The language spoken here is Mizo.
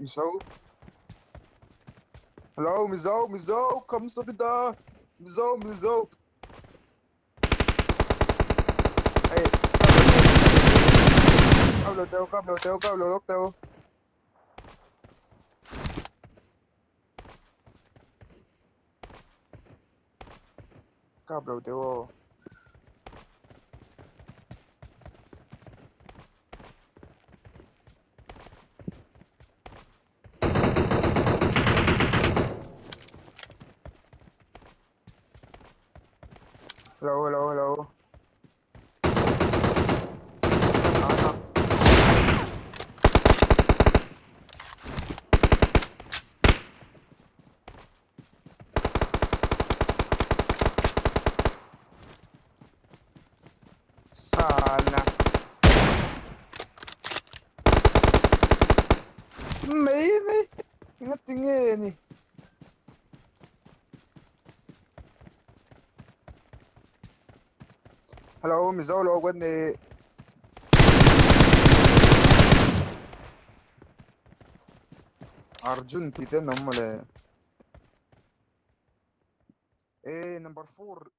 Mizo. Hello, Mizo, Mizo, kamsahamnida. Mizo, Mizo. Hey, kap lo teu, kap lo teu, kap lo lawk teu. Kap lo teu aw. Hello, hello, hello. Sana. Mai mai. Enga tinge ni. Hello, Mizo lo kan ni. Arjun tih te an awm mawle. E number 4.